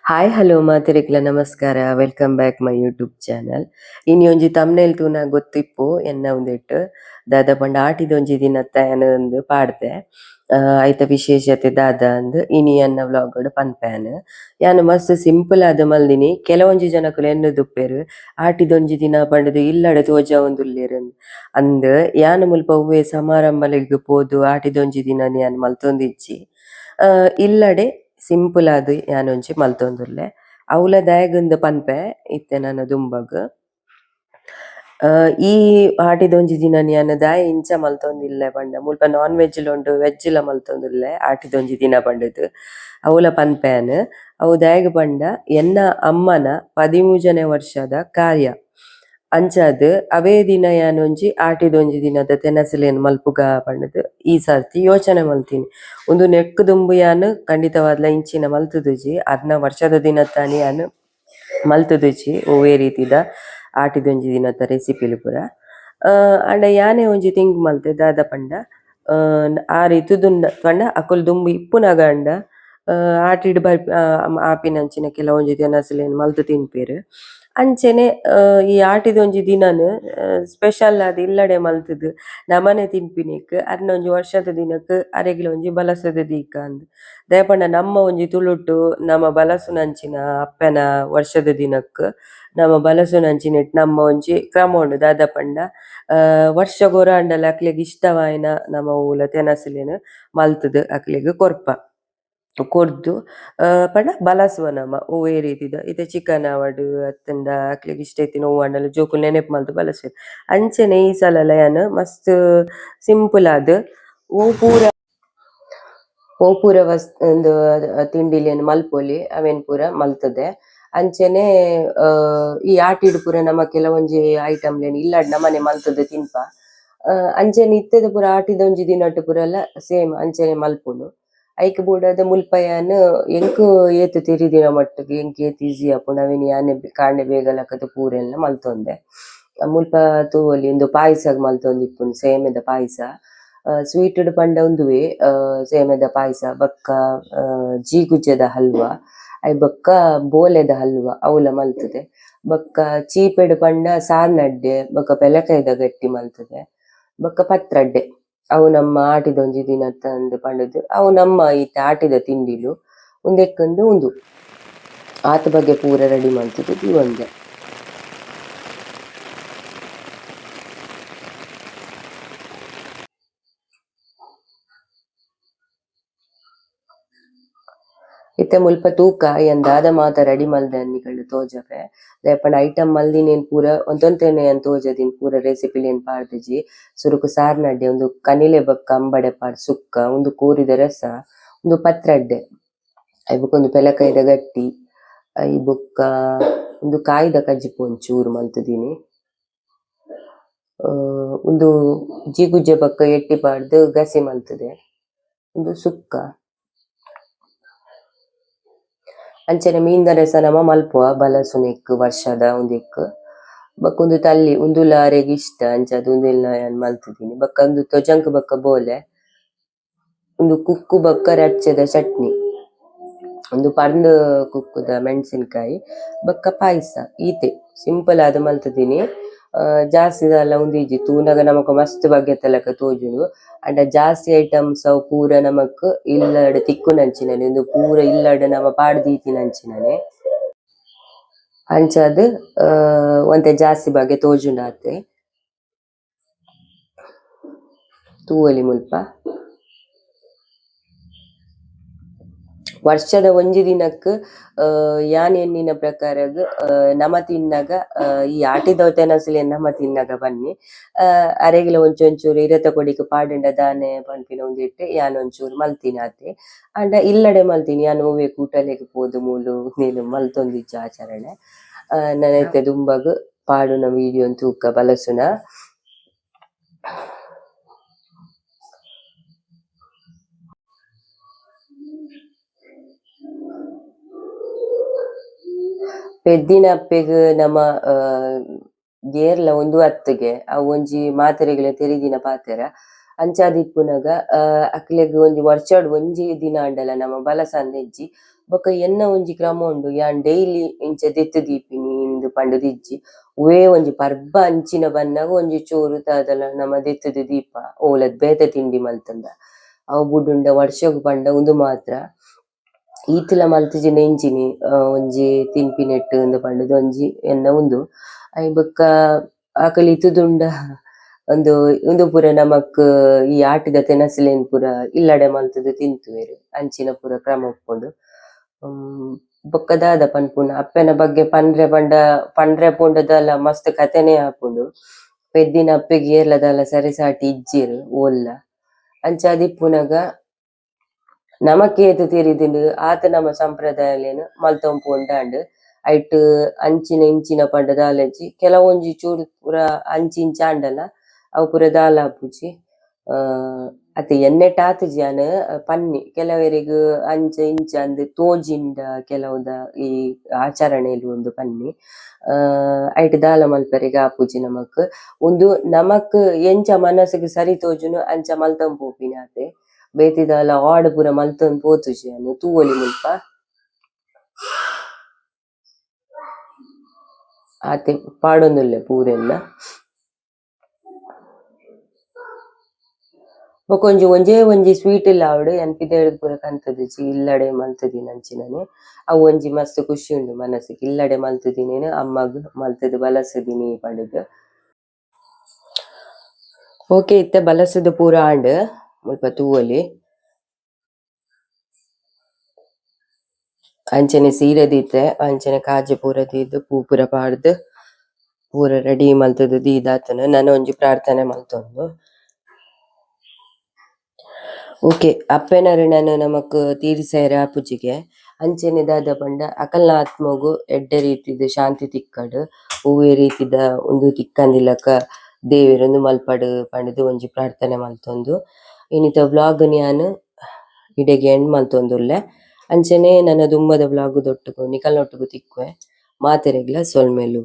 Hi hello ಮಾತೆರೆಗ್ಲ ನಮಸ್ಕಾರ. Welcome back my YouTube channel. ಇನಿ ಒಂಜಿ ತಮ್ನೇಲ್ ತೂನ ಗೊತ್ತಿಪ್ಪು ಎನ್ನ ಉಂದೆಟ್ ದಾದ ಪಂಡ ಆಟಿದೊಂಜಿ ದಿನತ್ತ ಯಾನ್ ಉಂದು ಪಾಡ್ದೆ. ಐತ ವಿಶೇಷತೆ ದಾದ ಅಂದ್ ಇನಿ ಎನ್ನ ವ್ಲಾಗ್ ಡ್ ಪನ್ಪೆ. ಯಾನ್ ಮಸ್ತ್ ಸಿಂಪಲ್ ಆದ್ ಮಲ್ದಿನಿ. ಕೆಲವೊಂಜಿ ಜನಕುಲು ಎನ್ನುದುಪ್ಪೆರ್ ಆಟಿದೊಂಜಿ ದಿನ ಪಂಡುದು ಇಲ್ಲಡೆ ತೋಜಾವೊಂದುಲ್ಲೆರ್ ಅಂದ್. ಯಾನ್ ಮುಲ್ಪ ಒವ್ವೆ ಸಮಾರಂಭಲೆಗ್ ಪೋದು ಆಟಿದೊಂಜಿ ದಿನನ್ ಯಾನ್ ಮಲ್ತೊಂದಿಜ್ಜಿ. ಇಲ್ಲಡೆ ಸಿಂಪಲ್ ಆದ್ ಯಾನ್ ಒಂಜಿ ಮಲ್ತೊಂದುಲ್ಲೆ. ಅವ್ಲ ದಾಯೆಗಂದ್ ಪನ್ಪೆ ಇತ್ತೆ ನನ ದುಂಬಗ್. ಈ ಆಟಿದೊಂಜಿ ದಿನನ್ ಯಾನ್ ದಾಯೆ ಇಂಚ ಮಲ್ತೊಂದುಲ್ಲೆ ಪಂಡ ಮುಲ್ಪ ನಾನ್ ವೆಜ್ ಲ ಉಂಡು ವೆಜ್ ಲ ಮಲ್ತೊಂದುಲ್ಲೆ ಆಟಿದೊಂಜಿ ದಿನ ಪಂಡುದು. ಅವ್ಲ ಪನ್ಪೆ ಯಾನ್. ಅವು ದಾಯೆಗ್ ಪಂಡ ಎನ್ನ ಅಮ್ಮನ 13ನೇ ವರ್ಷದ ಕಾರ್ಯ. ಅಂಚಾದ್ ಅವೇ ದಿನ ಯಾನ್ ಒಂಜಿ ಆಟಿದೊಂಜಿ ದಿನದ ತೆನಸುಲೆನ್ ಮಲ್ಪುಗ ಪಂಡುದು ಈ ಸರ್ತಿ ಯೋಚನೆ ಮಲ್ತಿನಿ. ಉಂದು ನೆಕ್ಕ್ ದುಂಬು ಯಾನ್ ಖಂಡಿತವಾದ್ಲ ಇಂಚಿನ ಮಲ್ತುದುಜಿ. ಅರ್ನ ವರ್ಷದ ದಿನತ್ತಾನಿ ಯಾನ್ ಮಲ್ತುದುಜಿ ಒವ್ವೇ ರೀತಿದ ಆಟಿದೊಂಜಿ ದಿನತ ರೆಸಿಪಿಲು ಪೂರ. ಆಂಡ ಯಾನೇ ಒಂಜಿ ಥಿಂಕ್ ಮಲ್ತೆ ದಾದ ಪಂಡ ಆರ್ ಇತ್ತುದುಂಡ ಪಂಡ ಅಕುಲು ದುಂಬು ಇಪ್ಪುನಗ ಆಂಡ ಆಟಿಡ್ ಆಪಿನಂಚಿನ ಕೆಲವೊಂಜಿ ತೆನಸುಲೆನ್ ಮಲ್ತ್ ತಿನ್ಪೆರ್. ಅಂಚನೆ ಈ ಆಟಿದೊಂಜಿ ದಿನನ್ ಸ್ಪೆಷಲ್ ಆದ್ ಇಲ್ಲಡೆ ಮಲ್ತುದು ನಮನೆ ತಿನ್ಪಿನೆಕ್ ಅರ್ನ ಒಂಜಿ ವರ್ಷದ ದಿನಕ್ ಅರೆಗ್ಲ ಒಂಜಿ ಬಲಸದ ದೀಕ ಅಂದ್. ದಾಯೆ ಪಂಡ ನಮ್ಮ ಒಂಜಿ ತುಳುಟು ನಮ ಬಲಸುನಂಚಿನ ಅಪ್ಪೆನ ವರ್ಷದ ದಿನಕ್ ನಮ ಬಲಸುನಂಚಿನೆಟ್ ನಮ್ಮ ಒಂಜಿ ಕ್ರಮ ಉಂಡು. ದಾದ ಪಂಡ ವರ್ಷಗೊರ ಆಂಡಲ ಅಕ್ಲೆಗ್ ಇಷ್ಟವಾಯಿನ ನಮ ಒವುಲ ತೆನಸುಲೆನ್ ಮಲ್ತುದು ಅಕ್ಲೆಗ್ ಕೊರ್ಪ. ಕೊರ್ದು ಪಂಡ ಬಲಸುವ ನಮ ಒವ್ವೇ ರೀತಿದ ಇತ್ತೆ ಚಿಕನ್ ಆವಡ್ ಅತ್ತ್ಂಡ ಅಕ್ಲೆಗ್ ಇಷ್ಟ ಇತ್ತಿನ ಒವ್ವು ಆಂಡಲ ಜೋಕುಲು ನೆನಪು ಮಲ್ತ್ ಬಲಸುವೆರ್. ಅಂಚನೆ ಈ ಸಲಲ ಯಾನ್ ಮಸ್ತ್ ಸಿಂಪಲ್ ಆದ್ ಒವು ಪೂರ ಉಂದು ತಿಂಡಿಲೆನ್ ಮಲ್ಪೊಲಿ ಅವೆನ್ ಪೂರ ಮಲ್ತುದೆ. ಅಂಚನೆ ಈ ಆಟಿಡ್ ಪೂರ ನಮ ಕೆಲವೊಂಜಿ ಐಟಮ್ ಲೆನ್ ಇಲ್ಲಡ್ ನಮನೆ ಮಲ್ತುದು ತಿನ್ಪ. ಅಂಚನೆ ಇತ್ತೆದ ಪೂರ ಆಟಿದ ಒಂಜಿ ದಿನಟ್ ಪೂರಲ ಸೇಮ್ ಅಂಚನೆ ಮಲ್ಪುನು. ಐಕ್ ಬೋಡಾದ್ ಮುಲ್ಪ ಯಾನ್ ಎಂಕ್ ಏತ್ ತೆರಿದಿನ ಮಟ್ಟಿಗ್ ಎಂಕ್ ಏತ್ ಈಸಿ ಆಪುಂಡು ಅವೆನ್ ಯಾನೆ ಕಾಂಡೆ ಬೇಗ ಲಕ್ಕುದು ಪೂರೆಲ್ಲ ಮಲ್ತೊಂದೆ. ಮುಲ್ಪ ತೂವೊಲಿ ಉಂದು ಪಾಯ್ಸಗ್ ಮಲ್ತೊಂದಿಪ್ಪುನು ಸೇಮೆದ ಪಾಯ್ಸ. ಸ್ವೀಟ್ ಡ್ ಪಂಡ ಉಂದುವೆ ಸೇಮೆದ ಪಾಯ್ಸ ಬೊಕ್ಕ ಜೀಗುಜ್ಜೆದ ಹಲ್ವ ಐಕ್ ಬೊಕ್ಕ ಬೋಲೆದ ಹಲ್ವ ಅವ್ಲ ಮಲ್ತುದೆ. ಬೊಕ್ಕ ಚೀಪೆಡ್ ಪಂಡ ಸಾರ್ನಡ್ಡೆ ಬೊಕ್ಕ ಪೆಲಕಾಯಿದ ಗಟ್ಟಿ ಮಲ್ತುದೆ. ಬೊಕ್ಕ ಪತ್ರಡ್ಡೆ ಅವು ನಮ್ಮ ಆಟಿದೊಂಜಿ ದಿನತ್ತಂದ್ ಪಂಡುದು ಅವು ನಮ್ಮ ಇತ್ತೆ ಆಟಿದ ತಿಂಡಿಲು ಉಂದೆಕ್ಕಂದು ಉಂದು ಆತ್ ಬಗೆ ಪೂರ ರೆಡಿ ಮಲ್ತುದು ದೀವೊಂದೆ. ಇತ್ತೆ ಮುಲ್ಪ ತೂಕ ಯಾನ್ ದಾದ ಮಾತ ರೆಡಿ ಮಲ್ದೆ ನಿಕಲ್ಡ ತೋಜಪೆ. ದಾಯೆ ಪಂಡ ಐಟಮ್ ಮಲ್ದಿನೇನ್ ಪೂರ ಒಂತೊಂತೆನೆ ಯಾನ್ ತೋಜದಿನಿ ಪೂರ ರೆಸಿಪಿಲೆನ್ ಪಾಡ್ದಿಜಿ. ಸುರುಕು ಸಾರ್ನಡ್ಡೆ ಉಂದು ಕನಿಲೆ ಬೊಕ್ಕ ಅಂಬಡೆ ಪಾಡ್ ಸುಕ್ಕ ಉಂದು ಕೋರಿದ ರಸ ಉಂದು ಪತ್ರಡ್ಡೆ ಐಕ್ ಬೊಕ ಉಂದು ಪೆಲಕಾಯಿದ ಗಟ್ಟಿ ಐಕ್ ಬೊಕ್ಕ ಉಂದು ಕಾಯಿದ ಕಜಿಪು ಒಂಚೂರು ಮಲ್ತುದಿನಿ. ಉಂದು ಜೀಗುಜ್ಜೆ ಬೊಕ್ಕ ಎಟ್ಟಿ ಪಾಡ್ದ್ ಗಸಿ ಮಲ್ತುದೆ. ಉಂದು ಸುಕ್ಕ. ಅಂಚನೆ ಮೀನ್ದ ರಸ ನಮ ಮಲ್ಪುವ ಬಲಸುನೆಕ್ ವರ್ಷದ ಉಂದೆಕ್. ಬೊಕ್ಕ ಉಂದು ತಲ್ಲಿ ಉಂದುಲ ಅರೆಗ್ ಇಷ್ಟ ಅಂಚಾದ್ ಉಂದೆನ್ಲ ಯಾನ್ ಮಲ್ತುದಿನಿ. ಬೊಕ್ಕ ಉಂದು ತೊಜಂಕ್ ಬೊಕ್ಕ ಬೋಲೆ. ಉಂದು ಕುಕ್ಕು ಬೊಕ್ಕ ರಚ್ಚೆದ ಚಟ್ನಿ. ಉಂದು ಪರ್ಂದ್ ಕುಕ್ಕುದ ಮೆಣಸಿನಕಾಯಿ ಬೊಕ್ಕ ಪಾಯ್ಸ ಈತೆ ಸಿಂಪಲ್ ಆದ್ ಮಲ್ತುದಿನಿ. ಜಾಸ್ತಿ ದಾಲ ಉಂದು ಇಜ್ಜಿ ತೂನಗ ನಮಕ್ ಮಸ್ತ್ ಬಗೆತ ಲೆಕ ತೋಜುಂಡು. ಆಂಡ ಜಾಸ್ತಿ ಐಟಮ್ಸ್ ಅವು ಪೂರ ನಮಕ್ ಇಲ್ಲಡ್ ತಿಕ್ಕುನಂಚಿನನೆ ಉಂದು ಪೂರ ಇಲ್ಲಡ್ ನಮ ಪಾಡ್ ದೀತಿನಂಚಿನನೆ. ಅಂಚಾದ್ ಒಂತೆ ಜಾಸ್ತಿ ಬಗೆ ತೋಜುಂಡಾತೆ. ತೂವೊಲಿ ಮುಲ್ಪ. ವರ್ಷದ ಒಂಜಿ ದಿನಕ್ ಯಾನ್ ಎನ್ನಿನ ಪ್ರಕಾರಗ್ ನಮ ತಿನ್ನಗ ಈ ಆಟಿದ ತೆನಸುಲೆನ್ ನಮ ತಿನ್ನಗ ಬನ್ನಿ ಅರೆಗ್ಲ ಒಂಚೊಂಚೂರು ಇರೆತ ಕೊಡಿಕ್ ಪಾಡುಂಡ ದಾನೆ ಪನ್ಪಿನ ಉಂದೆಟ್ ಯಾನ್ ಒಂಚೂರು ಮಲ್ತಿನಾತೆ. ಆಂಡ ಇಲ್ಲಡೆ ಮಲ್ತಿನಿ ಯಾನ್ ಒವ್ವೆ ಕೂಟಲೆಗ್ ಪೋದು ಮೂಲು ಉಂದೆನ್ ಮಲ್ತೊಂದಿಜ್ಜಿ ಆಚರಣೆ. ನನ ಇತ್ತೆ ದುಂಬಗ್ ಪಾಡುನ ವಿಡಿಯೋ ತೂಕ ಬಲಸುನ. ಪೆದ್ದಿನಪ್ಪೆಗ್ ನಮ ಏರ್ಲ ಉಂದು ಅತ್ತುಗೆ ಅವು ಒಂಜಿ ಮಾತೆರೆಗ್ಲ ತೆರಿದಿನ ಪಾತೆರ. ಅಂಚಾದ್ ಇಪ್ಪುನಗ ಅಕ್ಲೆಗ್ ಒಂಜಿ ವರ್ಷಡ್ ಒಂಜಿ ದಿನ ಆಂಡಲ ನಮ ಬಲಸಂದೆ ಇಜ್ಜಿ. ಬೊಕ ಎನ್ನ ಒಂಜಿ ಕ್ರಮ ಉಂಡು ಯಾನ್ ಡೈಲಿ ಇಂಚ ದೆತ್ತ್ ದೀಪಿನಿ ಇಂದ್ ಪಂಡುದು ಇಜ್ಜಿ. ಒವ್ವೆ ಒಂಜಿ ಪರ್ಬ ಅಂಚಿನ ಬನ್ನಗ ಒಂಜಿ ಚೂರು ದಾದಲ ನಮ ದೆತ್ತುದು ದೀಪ ಓಲ ಬೇತೆ ತಿಂಡಿ ಮಲ್ತುಂಡ. ಅವು ಬುಡುಂಡ ವರ್ಷಗ್ ಪಂಡ ಉಂದು ಮಾತ್ರ. ಈತ್ಲ ಮಲ್ತಿಜಿಂಡ ಎಂಚಿನಿ ಒಂಜಿ ತಿನ್ಪಿನೆಟ್ ಇಂದ್ ಪಂಡುದು ಒಂಜಿ ಎನ್ನ ಉಂದು. ಐಬೊಕ್ಕ ಅಕುಲು ಇತ್ತುದುಂಡ ಉಂದು ಉಂದು ಪೂರ ನಮಕ್ ಈ ಆಟಿದ ತೆನಸುಲೆನ್ ಪೂರ ಇಲ್ಲಡೆ ಮಲ್ತುದು ತಿಂತುವೆರ್ ಅಂಚಿನ ಪೂರ ಕ್ರಮ ಉಪ್ಪುಂಡು. ಬೊಕ್ಕ ದಾದ ಪನ್ಪುನ ಅಪ್ಪೆನ ಬಗ್ಗೆ ಪಂಡ್ರೆ ಪಂಡ ಪಂಡ್ರೆ ಪೋಂಡ ದಾಲ ಮಸ್ತ್ ಕಥೆನೆ ಆಪುಂಡು. ಪೆದ್ದಿನ ಅಪ್ಪೆಗ್ ಏರ್ಲ ದಾಲ ಸರಿಸಾಟಿ ಇಜ್ಜೆರ್ ಓಲ್ಲ. ಅಂಚಾದ್ ಇಪ್ಪುನಗ ನಮಕ್ ಏತ್ ತೆರಿದುಂಡು ಆತ್ ನಮ ಸಂಪ್ರದಾಯಲೆನ್ ಮಲ್ತೊಂದು ಪೋಂಡಾಂಡ್. ಐಟ್ ಅಂಚಿನ ಇಂಚಿನ ಪಂಡ ದಾಲ ಇಜ್ಜಿ ಕೆಲವೊಂಜಿ ಚೂರು ಪೂರ ಅಂಚಿ ಇಂಚ ಆಂಡಲ ಅವು ಪೂರ ದಾಲ ಆಪುಜಿ. ಅತ್ ಎನ್ನೆಟ್ ಆತಿಜಿ ಯಾನ್ ಪನ್ನಿ ಕೆಲವೆರೆಗ್ ಅಂಚ ಇಂಚ ಅಂದ್ ತೋಜಿಂಡ ಕೆಲವುದ ಈ ಆಚರಣೆಲು ಇಂದ್ ಪನ್ನಿ. ಐಟ್ ದಾಲ ಮಲ್ಪೆರೆಗ್ ಆಪುಜಿ ನಮಕ್. ಉಂದು ನಮಕ್ ಎಂಚ ಮನಸ್ಗ್ ಸರಿ ತೋಜುಂಡು ಅಂಚ ಮಲ್ತೊಂದು ಪೋಪಿನಿ ಆತೆ. ಬೇತೆ ದಾಲ ಆಡ್ ಪೂರ ಮಲ್ತೊಂದು ಪೋತುಜಿ ಯಾನ್ ತೂವೊಲಿ ಮುಲ್ಪ. ಆತೆ ಪಾಡೊಂದುಲ್ಲೆ ಪೂರೆನ್ಲ. ಬೊಕ ಒಂಜಿ ಒಂಜೇ ಒಂಜಿ ಸ್ವೀಟ್ ಲ ಆವಡ್ ಯಾನ್ ಪಿದಯ್ಡ್ ಪೂರ ಕಂತುದುಜಿ ಇಲ್ಲಡೆ ಮಲ್ತುದಿನಂಚಿನನೆ ಅವು ಒಂಜಿ ಮಸ್ತ್ ಖುಷಿ ಉಂಡು ಮನಸ್ಗ್ ಇಲ್ಲಡೆ ಮಲ್ತುದಿನೇನ್ ಅಮ್ಮಗ್ ಮಲ್ತುದು ಬಲಸುದಿನಿ ಪಂಡುದು. ಓಕೆ ಇತ್ತೆ ಬಲಸುದು ಪೂರ ಆಂಡ್ ಮುಲ್ಪ ತೂವೊಲಿ. ಅಂಚನೆ ಸೀರೆ ದೀತೆ ಅಂಚನೆ ಕಾಜಿ ಪೂರ ದೀದ್ ಪೂ ಪೂರ ಪಾಡ್ದ್ ಪೂರ ರೆಡಿ ಮಲ್ತುದು ದೀದಾತುಂಡು ನನ ಒಂಜಿ ಪ್ರಾರ್ಥನೆ ಮಲ್ತೊಂದು. ಓಕೆ ಅಪ್ಪೆನ ಋಣನ್ ನಮಕ್ ತೀರಿಸೆರೆ ಆಪುಜಿಗೆ ಅಂಚನೆ ದಾದ ಪಂಡ ಅಕಲ್ನ ಆತ್ಮಗ್ ಎಡ್ಡೆ ರೀತಿದ ಶಾಂತಿ ತಿಕ್ಕಡ್ ಒವ್ವೆ ರೀತಿದ ಉಂದು ತಿಕ್ಕಂದಿಲಕ ದೇವೆರ್ ಉಂದು ಮಲ್ಪಡ್ ಪಂಡುದು ಒಂಜಿ ಪ್ರಾರ್ಥನೆ ಮಲ್ತೊಂದು ಇನಿತ ವ್ಲೋಗ್ ನ್ ಯಾನ್ ಇಡೆಗ್ ಎಂಡ್ ಮಲ್ತೊಂದುಲ್ಲೆ. ಅಂಚನೆ ನನ ದುಂಬದ ವ್ಲೋಗ್ ದೊಟ್ಟುಗು ನಿಕಲ್ನೊಟ್ಟುಗು ತಿಕ್ಕುವೆ ಮಾತೆರೆಗ್ಲಾ ಸೊಲ್ಮೆಲು.